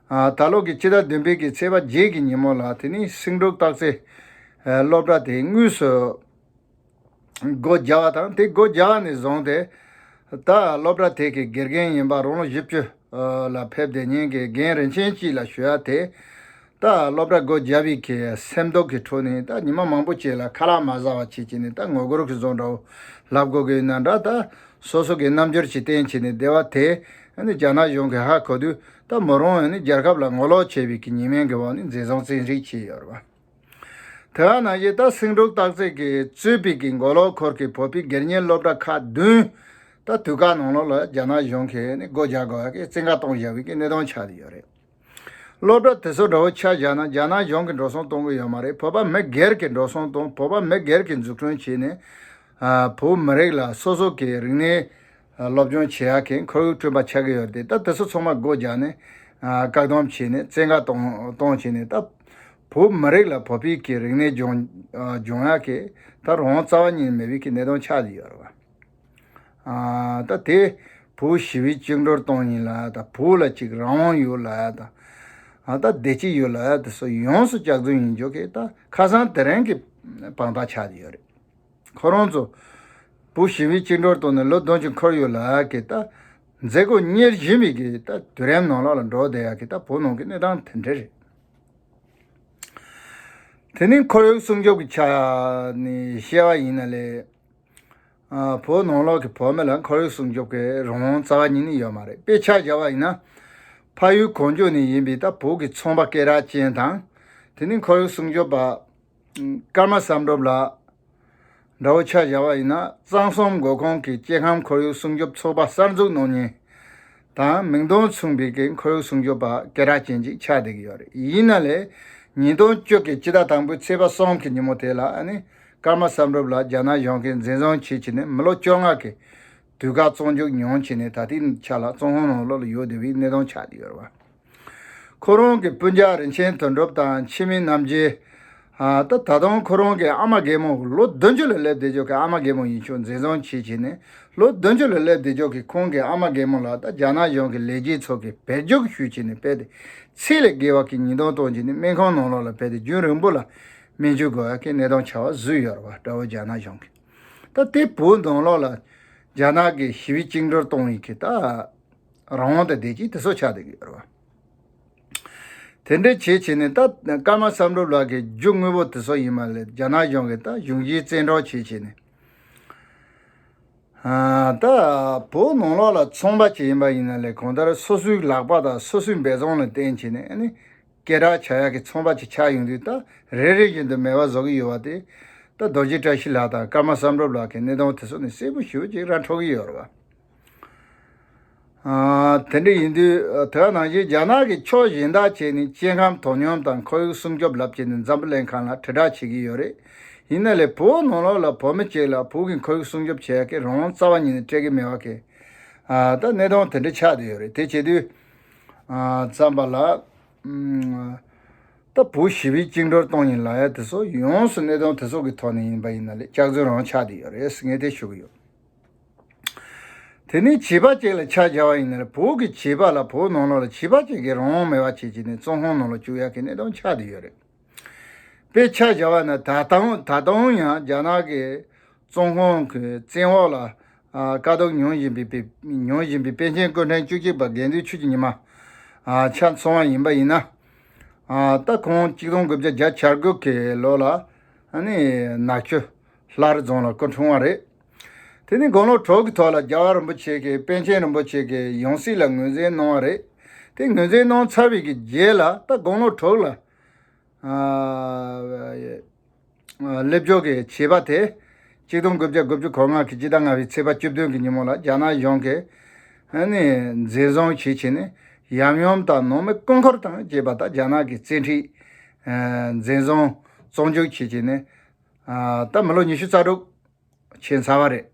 ཨ། ད་ལོ་གི་ཕྱི་ཟླ་བདུན་པའི་གི་ཚེས་པ་བརྒྱད་ཀྱི་ཉིན་མོ་ལ་དེ་ནི་སེང་འབྲུག་སྟག་རྩེ་སློབ་གྲྭ་དེ་དངོས་སུ་སྒོ་རྒྱག་པ་དང་། དེ་སྒོ་རྒྱག་ནས་བཟུང་སྟེ་ད་སློབ་གྲྭ་དེ་གི་དགེ་རྒན་ཡིན་པ་རང་ལོ་བཞི་བཅུ་ལ་ཕེབས་བསྡད་མཁན་གྱི་རྒན་རིན་ཆེན་སྐྱིད་ལ་ཞུ་ཡ་དེ། ད་སློབ་གྲྭ་སྒོ་བརྒྱབ་པའི་གི་སེམས་སྡུག་གི་ཁྲོད་ནས་ད་ཉི་མ་མང་པོ་ཅིག་ལ་ཁ་ལག་མ་ཟ་བ་བྱེད་ཀྱི་ནས་ད་ངོ་རྒོལ་གྱི་བཟོ་འདྲ་བོ་ལབ་དགོས་ཀྱི་ཡོད་ན་འདྲ། ད་སོ་སོ་གི་རྣམ་འགྱུར་ཅིག་བསྟན་བྱས་ནས་བསྡད་པ་དེ་ནི་རྒྱ་ནག་གཞུང་གིས་ཧ་གོ་དུས་ད་མོ་རང་ནི་རྒྱལ་ཁབ་ལ་ངོ་ལོག་བྱས་པའི་གི་ཉེས་མིང་གི་འོག་ནས་འཛིན་བཟུང་བཙན་ཁྲིད་བྱས་ཡོད་རེད་པ། དེ་ག་ནང་བཞིན་ད་སེང་འབྲུག་སྟག་རྩེ་གིས་གཙོས་པའི་གི་མགོ་ལོག་ཁུལ་གྱི་བོད་པའི་སྒེར་གཉེར་སློབ་གྲྭ་ཁག་བདུན་ད་དུས་བཀག་ནང་ལོགས་ལ་རྒྱ་ནག་གཞུང་གིས་ནི་སྒོ་རྒྱག་དགོས་ཡ་གི་བཙན་བཀའ་གཏོང་བཞག་པའི་གི་གནད་དོན་ཆགས་ཡོད་རེད། སློབ་གྲྭ་དེ་ཚོ་འདྲ་བོ་ཆ་བཞག་ན་རྒྱ་ནག་གཞུང་གིས་འགྲོ་སོང་གཏོང་གི་ཡོད་མ་རེད། བོད་པ་མི་སྒེར་གྱིས་འགྲོ་སོང་གཏོང་། བོད་པ་མི་སྒེར་གྱིས་འཛུགས་སྐྲུན་བྱས་ནས། ཨ། བོད་མི་རིགས་ལ་སོ་སོ་གི་རིག་གནས་སློབ་སྦྱོང་བྱེད་ཡག་གི་ཁོར་ཡུག་བསྐྲུན་པ་ཆགས་ཀྱི་ཡོད་རེད་དེ། ད་དེ་ཚོ་ཚང་མ་སྒོ་རྒྱག་ནས། ཨ། བཀག་སྡོམ་བྱས་ནས་བཙན་བཀའ་གཏོང་གཏོང་བྱས་ནས་ད་བོད་མི་རིགས་ལ་བོད་པའི་གི་རིག་གནས་སྦྱོང་ཨ། སྦྱོང་ཡག་གི་ད་རང་དབང་རྩ་བ་ཉིད་ནས་མེད་པའི་གི་གནད་དོན་ཆགས་ཀྱི་ཡོད་རེད་བ། ཨ། ད་དེ་བོད་ཞི་བའི་བཅིངས་འགྲོལ་གཏོང་ཡིན་ལ་ད་བོད་ལ་ཅིག་རང་དབང་ཡོད་ལ་ད། ཨ། ད་བདེ་སྐྱིད་ཡོད་ལ་དེ་ཚོ་ཡོངས་སུ་བསྐྱར་འཛུགས་ཡིན་རྒྱུ་གི་ད་ཁ་སང་དེ་རིང་གི་དཔང་རྟགས་ཆགས་ཀྱི་ཡོད་རེད། ཁོ་རང་ཚོ་བོད་ཞི་བའི་བཅིངས་འགྲོལ་གཏོང་ནས་ལོ་བདུན་ཅུ་འཁོར་ཡོད་ལ་གི་ད་མཛད་སྒོ་གཉེར་བཞིན་པའི་གི་ད་དུས་རིམ་ནང་ལོགས་ལ་འགྲོ་བསྡད་ཡག་གི་ད་བོད་ནང་གི་གནས་སྟངས་དེ་འདྲ་རེད། དེ་ནི་ཁོར་ཡུག་སྲུང་སྐྱོབ་ཀྱི་ཆ་ནས་བཤད་པ་ཡིན་ན་ལས། ཨ། བོད་ནང་ལོགས་ཀྱི་བོད་མི་ལ་ཁོར་ཡུག་སྲུང་སྐྱོབ་ཀྱི་རང་དབང་རྩ་བ་ཉིད་ནས་ཡོད་མ་རེད། དཔེ་ཆ་བཞག་པ་ཡིན་ན། ཕ་ཡུལ་གངས་ལྗོངས་ནས་ཡིན་པའི་ད་བོད་ཀྱི་ཚོང་པ་སྐད་གྲགས་ཅན་དང་། དེ་ནི་ཁོར་ཡུག་སྲུང་སྐྱོབ་པ་ཀརྨ་བསམ་གྲུབ་ལགས་འདྲ་བོ་ཆ་བཞག་པ་ཡིན་ན། གཙང་གསུམ་མགོ་ཁུངས་ཀྱི་སྐྱེ་ཁམས་ཁོར་ཡུག་སྲུང་སྐྱོབ་ཚོགས་པ་གསར་འཛུགས་གནང་མཁན་དང་། མིང་དོན་མཚུངས་པའི་གི་ཁོར་ཡུག་སྲུང་སྐྱོབ་པ་སྐད་གྲགས་ཅན་ཅིག་ཆགས་བསྡད་ཀྱི་ཡོད་རེད། ཡིན་ན་ལས་ཉིས་སྟོང་བཅུ་གི་ཕྱི་ཟླ་དང་པོའི་ཚེས་པ་གསུམ་གྱི་ཉིན་མོ་དེ་ལ་ཨ་ནི་ཀརྨ་བསམ་གྲུབ་ལགས་རྒྱ་ནག་གཞུང་གིས་འཛིན་བཟུང་བྱས་བྱས་ནས་མི་ལོ་བཅོ་ལྔ་གི་དུས་བཀག་བཙོན་འཇུག་མྱོང་བྱས་ནས་ད་ལྟའི་ཆ་ལ་བཙོན་ཁང་ནང་ལོགས་ལ་ཡོད་བསྡད་པའི་གནས་སྟངས་ཆགས་བསྡད་ཡོད་རེད་བ། ཁོ་རང་གི་སྤུན་ཀྱག་རིན་ཆེན་དོན་གྲུབ་དང་འཆི་མེད་རྣམ་རྒྱལ། ཨ། ད་ད་དུང་ཁོ་རང་གི་ཨ་མ་རྒན་མོ་ལོ་བདུན་ཅུ་ལ་སླེབས་བསྡད་ཆོག་གི་ཨ་མ་རྒན་མོ་ཡིན་ཆོག་འཛིན་བཟུང་བྱས་བྱས་ནས་ལོ་བདུན་ཅུ་ལ་སླེབས་བསྡད་ཆོག་གི་ཁོང་གི་ཨ་མ་རྒན་མོ་ལ་ད་རྒྱ་ནག་གཞུང་གི་ལས་བྱེད་ཚོ་གིས་བེད་སྤྱོད་ཞུས་བྱས་ནས་སྤེལ་ཏེ་ཚད་ལས་བརྒལ་བ་གི་ཉེས་རྡུང་བཏང་བྱས་ནས་སྨན་ཁང་ནང་ལོགས་ལ་སྤེལ་ཏེ་རྒྱུན་རིང་པོ་ལ་སྨན་བཅོས་དགོས་ཡ་གི་གནས་སྟངས་ཆགས་པ་བཟོས་ཡོད་རེད་བ། དགྲ་བོ་རྒྱ་ནག་གཞུང་གིས། ད་དེ་བོད་ནང་ལོགས་ལ་རྒྱ་ནག་གིས་ཞི་བའི་བཅིངས་འགྲོལ་གཏོང་ཡིན་གི་ད། རང་དབང་དང་བདེ་སྐྱིད་དེ་ཚོ་ཆགས་བསྡད་ཀྱི་ཡོད་རེད་བ། དེ་འདྲ་བྱས་བྱས་ནས་ད་ཀརྨ་བསམ་གྲུབ་ལགས་ཀྱི་རྒྱུ་དངོས་པོ་དེ་ཚོ་ཡིན་མ་ལས་རྒྱ་ནག་གཞུང་གིས་ད་གཞུང་བཞེས་བཙན་འཕྲོག་བྱས་བྱས་ནས། ཨ། ད་བོད་ནང་ལོགས་ལ་ཚོང་པ་ཅིག་ཡིན་པ་ཡིན་ན་ལས་གང་ལྟར་སོ་སོའི་ལག་པ་དང་སོ་སོའི་འབད་བརྩོན་ལ་བརྟེན་བྱས་ནས་ཨ་ནི་སྐད་གྲགས་ཆགས་ཡག་གི་ཚོང་པ་ཅིག་ཆགས་ཡོང་དུས་ད་རེ་རེ་བཞིན་དུ་མེད་པ་བཟོ་གི་ཡོད་པ་དེ་ད་རྡོ་རྗེ་བཀྲ་ཤིས་ལགས་དང་ཀརྨ་བསམ་གྲུབ་ལགས་ཀྱི་གནས་སྟངས་དེ་ཚོ་ནས་གསལ་པོ་ཞེ་པོ་ཅིག་ར་འཕྲོད་ཀྱི་ཡོད་རེད་བ། ཨ། དེ་འདྲ་ཡིན་དུས་དེ་ནང་བཞིན་རྒྱ་ནག་གིས་ཕྱོགས་གཞན་དག་བྱས་ནས་སྐྱེ་ཁམས་དོ་སྙོམས་དང་ཁོར་ཡུག་སྲུང་སྐྱོབ་ལབ་བྱས་ནས་འཛམ་བུ་གླིང་སྒང་ལ་དྲིལ་བསྒྲགས་བྱེད་ཀྱི་ཡོད་རེད། ཡིན་ན་ལས་བོད་ནང་ལོགས་ལ་བོད་མི་གཅིག་ལ་བོད་ཀྱི་ཁོར་ཡུག་སྲུང་སྐྱོབ་བྱེད་ཡག་གི་རང་དབང་རྩ་བ་ཉིད་ནས་སྤྲད་ཀྱི་མེད་པ་གི། ཨ། ད་གནས་སྟངས་དེ་འདྲ་ཆགས་བསྡད་ཡོད་རེད། དེ་བྱེད་དུས། ཨ། ཙམ་པ་ལ། ཨམ། ད་བོད་ཞི་བའི་བཅིངས་འགྲོལ་གཏོང་ཡིན་ལབ་ཡ་དེ་ཚོ་ཡོངས་སུ་གནད་དོན་དེ་ཚོ་གི་ཐོག་ནས་ཡིན་པ་ཡིན་ན་ལས་སྐྱག་རྫུན་རང་ཆགས་བསྡད་ཡོད་རེད་ཟེར་ངས་དེ་ཞུ་གི་ཡོད། དེ་ནས་བྱིས་པ་ཅིག་ལ་ཆ་བཞག་པ་ཡིན་ན་ལས་བོད་ཀྱི་བྱིས་པ་ལ་བོད་ནང་ལོགས་ལ་བྱིས་པ་ཅིག་གི་རང་དབང་མེད་པ་བྱེད་ཀྱི་ནས་བཙོན་ཁང་ནང་ལ་བཅུག་ཡག་གི་གནད་དོན་ཆགས་བསྡད་ཡོད་རེད། དཔེ་ཆ་བཞག་པ་ན་ད་ལྟའང་ད་ལྟའང་ཡང་རྒྱ་ནག་གི་བཙོན་ཁང་གི་བཙན་འོག་ལ། ཨ། དཀའ་སྡུག་མྱོང་བཞིན་པའི་པའི་མྱོང་བཞིན་པའི་པཎ་ཆེན་སྐུ་ཕྲེང་བཅུ་གཅིག་པ་དགེ་འདུན་ཆོས་ཀྱི་ཉི་མ། ཨ། ཆ་མཚོན་པ་ཡིན་པ་ཡིན་ན། ཨ། ད་ཁོང་གཅིག་སྟོང་དགུ་བརྒྱ་བརྒྱད་ཅུ་གྱ་དགུ་གི་ལོ་ལ་ཨ་ནི་ནག་ཆུ་ལྷ་རི་རྫོང་ལ་སྐུ་འཁྲུངས་པ་རེད། དེ་ནི་དགུང་ལོ་དྲུག་གི་ཐོག་ལ་རྒྱལ་བ་རིན་པོ་ཆེ་གིས་པཎ་ཆེན་རིན་པོ་ཆེ་གི་ཡང་སྲིད་ལ་ངོས་འཛིན་གནང་བ་རེད། དེ་ངོས་འཛིན་གནང་ཚར་བའི་གི་རྗེས་ལ་ད་དགུང་ལོ་དྲུག་ལ། ཨ། སླེབས་འབྱོར་གྱི་བྱིས་པ་དེ་གཅིག་སྟོང་དགུ་བརྒྱ་དགུ་བཅུ་གོ་ལྔ་གི་སྤྱི་ཟླ་ལྔ་པའི་ཚེས་པ་བཅུ་བདུན་གྱི་ཉིན་མོ་ལ་རྒྱ་ནག་གཞུང་གིས་ཨ་ནི་འཛིན་བཟུང་བྱས་བྱས་ནས་ཡབ་ཡུམ་དང་ནང་མི་སྐུ་འཁོར་དང་བཅས་པ་དང་རྒྱ་ནག་གི་བཙན་ཁྲིད་འཛིན་བཟུང་བཙོན་འཇུག་བྱས་བྱས་ནས། ཨ། ད་མི་ལོ་ཉི་ཤུ་རྩ་དྲུག་ཕྱིན་ཚར་བ་རེད།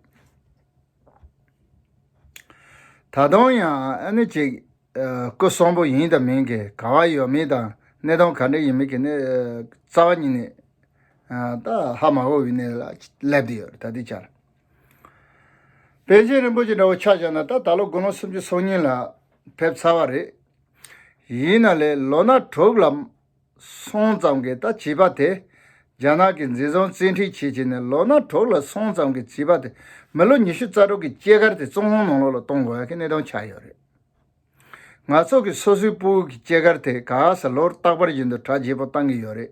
ད་ ད་དུང་ཡང་ཨ་ནི་ཅིག་ཨ་སྐུ་གསོན་པོ་ཡིན་དང་མིན་གྱི་ག་བ་ཡོད་མེད་དང་གནས་སྟངས་ག་འདྲ་ཡིན་མིན་གྱི་ནི་རྩ་བ་ཉིད་ནས་ཨ་ད་ཧ་མ་གོ་བའི་གནས་ལ་སླེབས་བསྡད་ཡོད་རེད། ད་ལྟའི་ཆར་པཎ་ཆེན་རིན་པོ་ཆེ་འདྲ་བོ་ཆ་བཞག་ན་ད་ད་ལོ་དགུང་ལོ་སུམ་ཅུ་སོ་གཉིས་ལ་ཕེབས་ཚར་བ་རེད། ཡིན་ན་ལས་ལོ་ན་དྲུག་ལ་སོང་ཙམ་གྱི་ད་བྱིས་པ་དེ་རྒྱ་ནག་གི་འཛིན་བཟུང་བཙན་ཁྲིད་བྱེད་བྱས་ནས་ལོ་ན་དྲུག་ལ་སོང་ཙམ་གྱི་བྱིས་པ་དེ་མི་ལོ་ཉི་ཤུ་རྩ་དྲུག་གི་སྐྱེས་སྐར་དེ་བཙོན་ཁང་ནང་ལོགས་ལ་གཏོང་དགོས་ཡ་གི་གནད་དོན་ཆགས་ཡོད་རེད། ང་ཚོ་གི་སོ་སོའི་སྤུ་གུ་གི་སྐྱེས་སྐར་དེ་ག་ས་ལོ་རྟག་པར་བཞིན་དུ་གྲ་རྒྱས་པོ་བཏང་གི་ཡོད་རེད།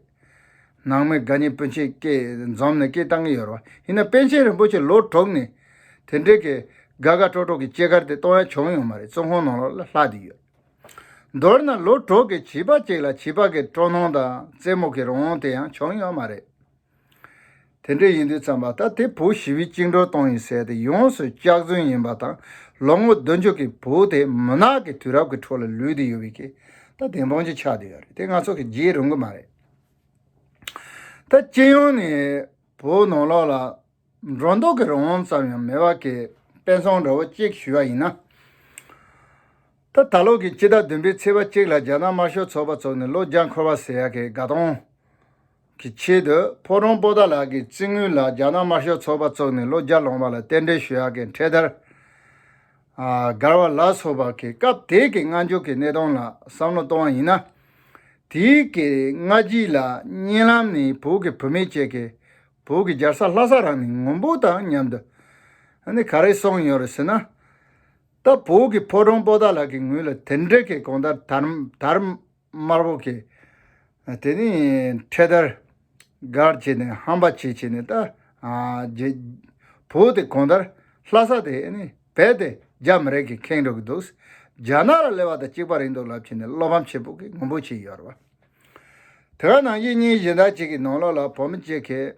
ནང་མི་དགའ་ཉེ་སྤུན་མཆེད་སྐད་འཛོམས་ནས་སྐད་བཏང་གི་ཡོད་རེད་བ། ཡིན་ན་པཎ་ཆེན་རིན་པོ་ཆེ་ལོ་དྲུག་ནས་དེ་འདྲའི་གི་དགའ་དགའ་སྤྲོ་སྤྲོ་གི་སྐྱེས་སྐར་དེ་གཏོང་ཡ་བྱུང་ཡོད་མ་རེད། བཙོན་ཁང་ནང་ལོགས་ལ་ལྷག་བསྡད་ཡོད། མདོར་ན་ལོ་དྲུག་གི་བྱིས་པ་གཅིག་ལ་བྱིས་པ་གི་སྤྲོ་སྣང་དང་རྩེད་མོ་གི་རང་དབང་དེ་ཡང་བྱུང་ཡོད་མ་རེད། དེ་འདྲ་ཡིན་དུས་ཙམ་པ་ད་དེ་བུ་ཞི་བའི་བཅིངས་འགྲོལ་གཏོང་ཡིན་ཟེར་ཏེ་ཡོངས་སུ་སྐྱག་རྫུན་ཡིན་པ་དང་ལོ་ངོ་བདུན་ཅུ་གི་བུ་དེ་མུན་ནག་གི་དུས་རབས་ཀྱི་ཁྲོད་ལ་ལུས་ཏེ་ཡོད་པའི་གི་ད་བདེན་དཔང་ཅིག་ཆགས་བསྡད་ཡོད་རེད། དེ་ང་ཚོ་གི་བརྗེད་རུང་གི་མ་རེད། ད་སྤྱི་ཡོངས་ནས་བོད་ནང་ལོགས་ལ་སྒྲོ་འདོགས་ཀྱི་རང་དབང་ཙམ་ཡང་མེད་པ་གི་དཔེ་མཚོན་འདྲ་བོ་གཅིག་ཞུ་བ་ཡིན་ན། ད་ད་ལོ་གི་སྤྱི་ཟླ་བདུན་པའི་ཚེས་པ་གཅིག་ལ་རྒྱ་ནག་དམར་ཤོག་ཚོགས་པ་བཙུགས་ནས་ལོ་བརྒྱ་འཁོར་བ་ཟེར་ཡག་གི་དགའ་སྟོན་གྱི་ཆེད་དུ་ཕོ་བྲང་པོ་ཏཱ་ལ་གི་རྩིག་ངོས་ལ་རྒྱ་ནག་དམར་ཤོག་ཚོགས་པ་བཙུགས་ནས་ལོ་བརྒྱ་ལོངས་པ་ལ་རྟེན་འབྲེལ་ཞུ་ཡག་གི་འཕྲེད་དར་ཨ་བསྒར་བ་ལ་སོགས་པ་གི་སྐབས་དེ་གི་སྔ་འགྱུར་གྱི་གནད་དོན་ལ་བསམ་བློ་གཏོང་བ་ཡིན་ན། དེའི་གི་སྔ་རྗེས་ལ་གཉིད་ལམ་ནས་བོད་ཀྱི་བུད་མེད་ཅིག་གིས་བོད་ཀྱི་རྒྱལ་ས་ལྷ་ས་རང་ནས་མགོན་པོ་དང་མཉམ་དུ་ཨ་ནི་ག་རེ་གསུངས་ཡོད་རེད་ཟེར་ན། ད་བོད་ཀྱི་ཕོ་བྲང་པོ་ཏཱ་ལ་གི་ངོས་ལ་དེ་འདྲ་གི་གང་ལྟར་དར་དར་དམར་པོ་གི་དེ་ནི་འཕྲེད་དར་སྒར་བྱས་ནས་ཧམ་པ་བྱེད་བྱས་ནས་ད་ཨ་རྗེ་བོད་དེ་གང་ལྟར་ལྷ་ས་དེ་ནི་རྦད་དེ་རྒྱ་མི་རིགས་ཀྱིས་ཁེངས་འགྲོ་གི་འདུག་རྒྱ་ནག་ལ་སླེབས་པ་དང་གཅིག་པ་རེད་འདུག་ལབ་བྱས་ནས་བློ་ཕམ་ཆེན་པོ་གི་ངུ་འབོད་བྱས་ཡོད་རེད་བ། དེ་ག་ནང་བཞིན་ཉིན་གཞན་དག་ཅིག་གི་ནང་ལོགས་ལ་བོད་མི་གཅིག་གིས་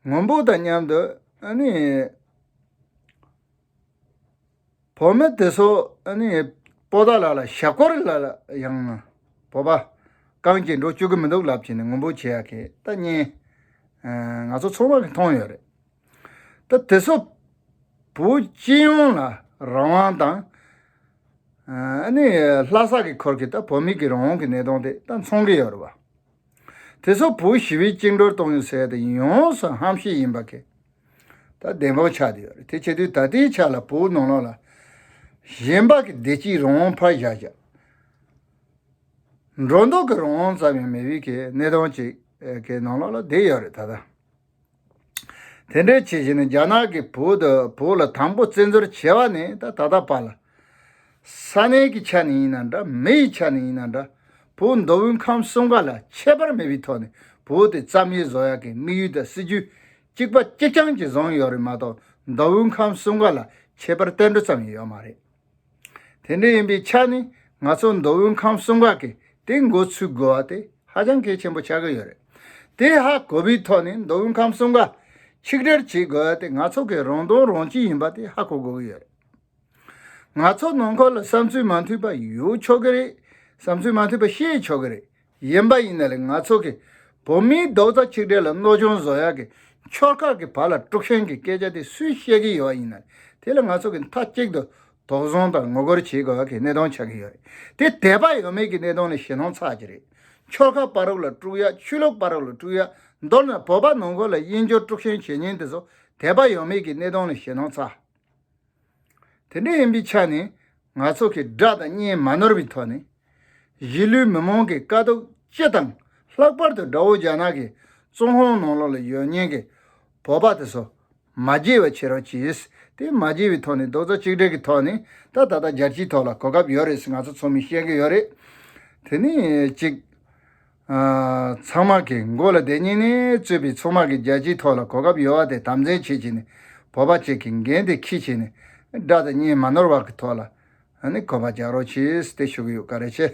ངུ་འབོད་དང་མཉམ་དུ་ཨ་ནི། བོད་མི་དེ་ཚོ་ཨ་ནི་པོ་ཏཱ་ལ་ལ་ཞབས་སྐོར་ལ་ལ་ཡང་བོད་པ་རྐང་གཅིག་འགྲོ་བཅུག་གི་མི་འདུག་ལབ་བྱས་ནས་ངུ་འབོད་བྱེད་ཡག་གི་ད་བརྙན་ང་ཚོ་ཚང་མ་གིས་མཐོང་ཡོད་རེད། ད་དེ་ཚོ་བོད་སྤྱི་ཡོངས་ལ་རང་དབང་དང་ཨ་ནི་ལྷ་ས་གི་ཁུལ་གྱི་ད་བོད་མི་གི་རང་དབང་གི་གནད་དོན་དེ་ད་མཚོན་གི་ཡོད་རེད་བ། དེ་ཚོ་བོད་ཞི་བའི་བཅིངས་འགྲོལ་གཏོང་ཡོད་ཟེར་ཏེ་ཡོངས་སུ་ཧམ་བཤད་ཡིན་པ་གི་ད་བདེན་དཔང་ཆགས་བསྡད་ཡོད་རེད། དེ་བྱེད་དུས་ད་ལྟའི་ཆ་ལ་བོད་ནང་ལོགས་ལ་གཞན་པ་གི་བདེ་སྐྱིད་རང་དབང་ཕར་བཞག་བཞག་འགྲོ་འདུག་གི་རང་དབང་ཙམ་ཡང་མེད་པའི་གི་གནད་དོན་ཅིག་གི་ནང་ལོགས་ལ་བསྡད་ཡོད་རེད་ད་ལྟ། དེ་འདྲའི་བྱས་བྱས་ནས་རྒྱ་ནག་གིས་བོད་དུ་བོད་ལ་དང་པོ་བཙན་འཛུལ་བྱས་པ་ནས་ད་ད་ལྟ་བར་ལ་ས་གནས་ཀྱི་ཆ་ནས་ཡིན་ན་འདྲ་མི་ཡི་ཆ་ནས་ཡིན་ན་འདྲ་བོད་མདོ་དབུས་ཁམས་གསུམ་ཀ་ལ་ཁྱད་པར་མེད་པའི་ཐོག་ནས་བོད་དེ་རྩ་མེད་བཟོ་ཡག་གི་དམིགས་ཡུལ་དང་སྲིད་ཇུས་གཅིག་པ་གཅིག་རྐྱང་གཅིག་བཟུང་ཡོད་རེད་མ་གཏོགས་མདོ་དབུས་ཁམས་གསུམ་ཀ་ལ་ཁྱད་པར་ཏན་ཏིག་ཙམ་ཡང་ཡོད་མ་རེད། དེ་འདྲ་ཡིན་པའི་ཆ་ནས་ང་ཚོ་མདོ་དབུས་ཁམས་གསུམ་ཀ་གི་དེ་འགོ་ཚུགས་དགོས་པ་དེ་ཧ་ཅང་གལ་ཆེན་པོ་ཆགས་ཀྱི་ཡོད་རེད། དེ་ཧ་གོ་བའི་ཐོག་ནས་མདོ་དབུས་ཁམས་གསུམ་ཀ་ཆིག་སྒྲིལ་བྱེད་དགོས་པ་དེ་ང་ཚོ་གི་རང་དོན་རང་གཅེས་ཡིན་པ་དེ་ཧ་གོ་དགོས་ཀྱི་ཡོད་རེད། ང་ཚོ་ནང་ཁུལ་ལ་བསམ་ཚུལ་མ་མཐུན་པ་ཡོད་ཆོག་གི་རེད། བསམ་ཚུལ་མ་མཐུན་པ་བཤད་ཆོག་གི་རེད། ཡིན་པ་ཡིན་ན་ལས་ང་ཚོ་གི་བོད་མིའི་རྡོག་རྩ་གཅིག་སྒྲིལ་ལ་གནོད་སྐྱོན་བཟོ་ཡག་གི་ཆོལ་ཁ་གི་བར་ལ་དཀྲུག་ཤིང་གི་སྐད་ཆ་དེ་སུས་བཤད་ཀྱི་ཡོད་པ་ཡིན་ན་དེ་ལ་ང་ཚོ་གི་མཐའ་གཅིག་ཏུ་དོགས་ཟོན་དང་ངོ་རྒོལ་བྱེད་དགོས་པ་གི་གནད་དོན་ཆགས་ཀྱི་ཡོད་རེད། དེ་དད་པ་ཡོད་མེད་ཀྱི་གནད་དོན་ལ་ཞེད་སྣང་ཚ་གི་རེད། ཆོལ་ཁ་བར་ལ་དཀྲུག་ཡ། ཆོས་ལུགས་བར་ལ་དཀྲུག་ཡ། མདོར་ན་བོད་པ་ནང་ཁུལ་ལ་དབྱེན་སྦྱོར་དཀྲུག་ཤིང་བྱེད་མཁན་དེ་ཚོ་དད་པ་ཡོད་མེད་ཀྱི་གནད་དོན་ལ་ཞེད་སྣང་ཚ། དེ་འདྲ་ཡིན་པའི་ཆ་ནས་ང་ཚོ་གི་དགྲ་དང་གཉེན་མ་ནོར་བའི་ཐོག་ནས་གཞིས་ལུས་མི་མང་གི་དཀའ་སྡུག་སྤྱི་དང་ལྷག་པར་དུ་དགྲ་བོ་རྒྱ་ནག་གི་བཙོན་ཁང་ནང་ལོགས་ལ་ཡོད་མཁན་གྱི་བོད་པ་དེ་ཚོ་མ་བརྗེད་པ་བྱེད་རོགས་གྱིས། དེ་མ་བརྗེད་པའི་ཐོག་ནས་རྡོག་རྩ་གཅིག་སྒྲིལ་གྱི་ཐོག་ནས་ད་ད་ལྟ་རྒྱལ་སྤྱིའི་ཐོག་ལ་གོ་སྐབས་ཡོད་རེད་ཟེར་ང་ཚོ་ཚང་མས་བཤད་ཀྱི་ཡོད་རེད། དེ་ནས་གཅིག་ཨ་ཚང་མ་གི་མགོ་ལ་བསྡད་མཁན་ནས་གཙོས་པའི་ཚང་མ་གི་རྒྱལ་སྤྱིའི་ཐོག་ལ་གོ་སྐབས་ཡོད་པ་དེ་དམ་འཛིན་བྱེད་བྱས་ནས་བོད་པ་གཅིག་གི་འགན་དེ་འཁྱེར་བྱས་ནས་དགྲ་དང་གཉེན་མ་ནོར་བ་གི་ཐོག་ལ་ཨ་ནི་གོམ་པ་རྒྱག་རོགས་གྱིས་དེ་ཞུ་གི་ཡོད། བཀའ་དྲིན་ཆེ།